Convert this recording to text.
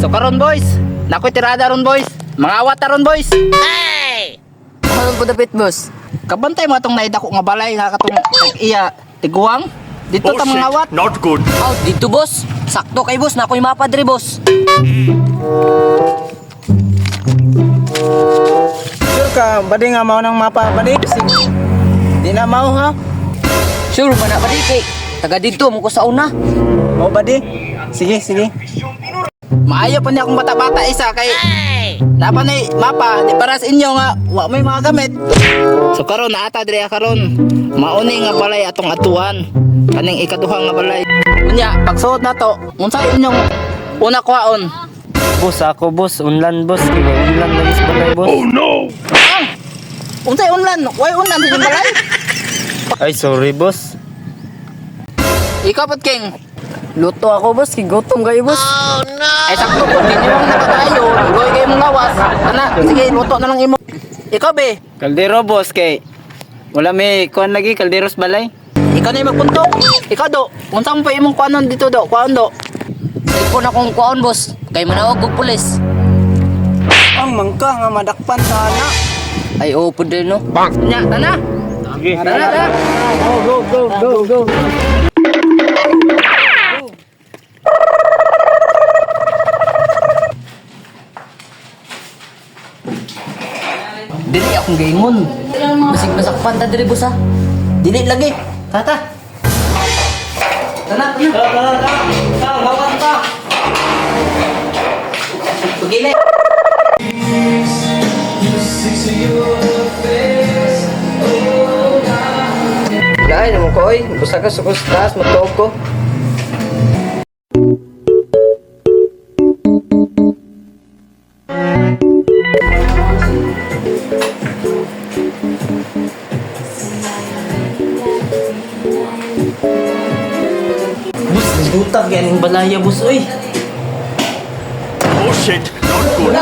So karon, boys, nakoy tirada ron, boys. Mga awat ron, boys. Ano po dapit, boss? Kabantay mo atong naidako nga balay nga katong iya tiguang. Dito Oh ta mga shit, awat. not good. Aw, dito, boss. Sakto kay boss, na ako'y mapa diri, boss. Sure ka, badi nga mao ng mapa, badi. Sige. Di na mao ha. Sure ba na ba di kay taga dito mo ko sa una. Mao badi. Sige, sige. Maayo pa niya akong bata-bata isa kay napa na mapa di para sa inyo nga wa may mga gamit. So karon naata diri karon. Mauni nga balay atong atuan. Kaning ikaduha nga balay. Unya pagsuot nato, unsa inyong una kuhaon? Boss, ako boss, unlan boss, kay ba unlan lagi sa balay boss. Oh no! Ah! Unsay unlan? Way unlan sa inyong balay? Ay, sorry boss. Ikaw pod, King. Luto ako, boss, kay gutom kayo, boss. Ay sakto po, giniwang na kaayo, luoy kayo mong lawas. Ana, sige, luto na lang imo. Ikaw be, Kaldero boss kay wala may kuan lagi kaldero sa balay. Ikaw na yung magpuntok. Ikaw do, unsa mo pa imong kuanon dito do, kuaon do. Cellphone akong kuon, boss. Kay manawag og pulis. Ang mangka nga madakpan sa ana. Ay, oo po din, no. Nya, tana. Sige. Tana, tana. Go, go, go, go, go. Dili akong gaingon. Basig masakpan ta diri, boss, ha. Dili lagi. Tata. Tana, tana. Tara, tara, tara. Tara, ta. Pagili. Lain naman ko oy, busa ka sukos taas matuog ko. Boss, nagdutag yan ang balaya boss, oy. Oh shit, not good.